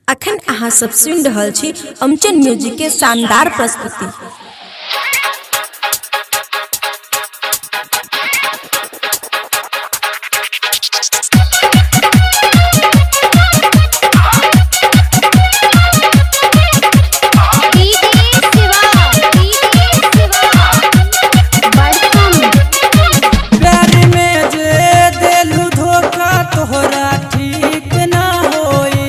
अखन अहाँ सब सुनि रहल छी अमचन म्यूजिक के शानदार प्रस्तुति। DJ Shiva, DJ Shiva, बड़कम। प्यार में जे देलू धोखा तोहरा ठीक ना होई।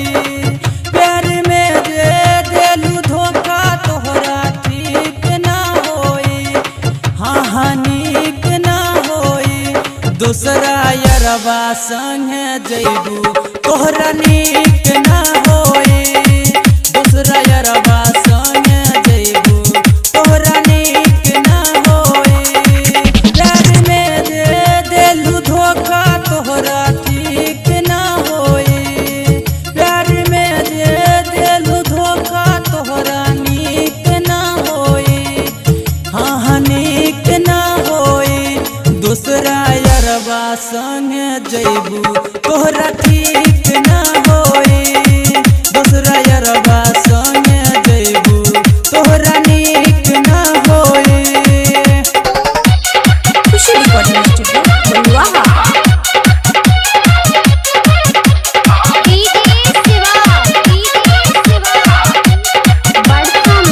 प्यार में जे देलू धोखा तोहरा ठीक ना होई। हाँ हाँ नीक ना होई। दूसरा यरवा संगे जइबू तोहरा नीक ना होई। दूसरा यरवा संगे जइबू तोहरा नीक ना होई। प्यार में दे देलू धोखा तोहरा ठीक ना होई। प्यार में दे देलू धोखा तोहरा नीक ना होई। हाँ हाँ नीक ना होई। दूसरा यरवा संगे जइबू तोहरा ठीक ना होई। दूसरा यरवा संगे जइबू तोहरा नीक ना होई। Khushi recording studio Baluaha. DJ Shiva, DJ Shiva, बड़कम।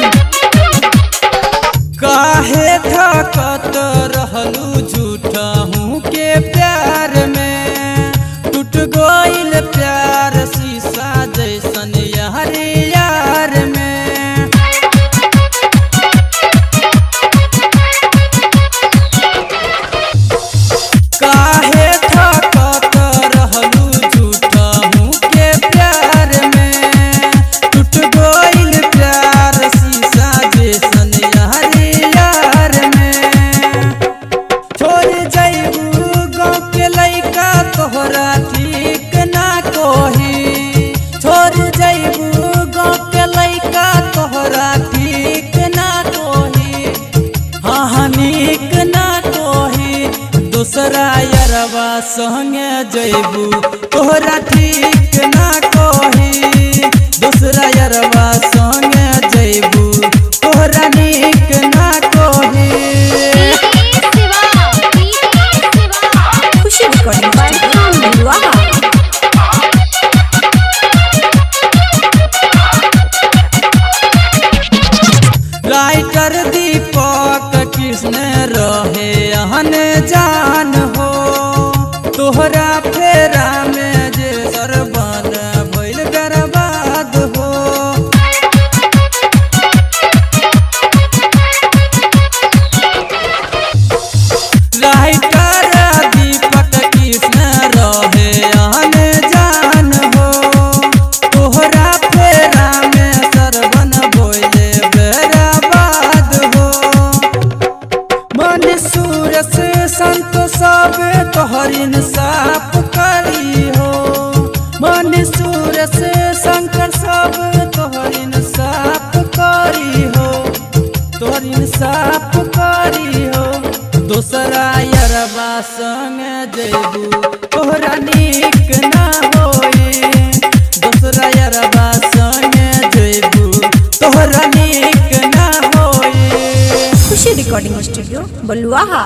काहे थकत रहलू झूठा हूँ के प्यार में। टूट गइल प्यार शीशा जैसन यार यार में। काहे थकत रहलू झूठा हूँ के प्यार में। टूट गइल प्यार शीशा जैसन यार यार में। छोड़ जइबू गाँव के लइका तोहरा ठीक ना कोही। छोड़ जइबू गाँव के लइका तोहरा ठीक ना कोही। हाँ हाँ नीक ना कोही। दूसरा यरवा संगे जइबू तोहरा ठीक ना कोही। दूसरा यरवा संगे जइबू तोहरा नीक ना कोही। DJ Shiva, DJ Shiva, Khushi recording studio Baluaha. Writer Deepak Krishna रहे अहन जान हो। तोहरा फेरा में जे सरबन भइल बर्बाद हो। राइटर दीपक कृष्ण रहे अहन जान हो। तोहरा फेरा में सरबन भइल बर्बाद हो। मन सूरस संत सब तोहर इंसाफ करी हो। मन सूरस शंकर सब तोहर इंसाफ करी हो। तोहर इंसाफ करी हो। दूसरा यरवा संग जइबू तोहरा नीक ना होई। दूसरा यरवा संग जइबू तोहरा नीक ना होई। खुशी रिकॉर्डिंग स्टूडियो बलुआहा।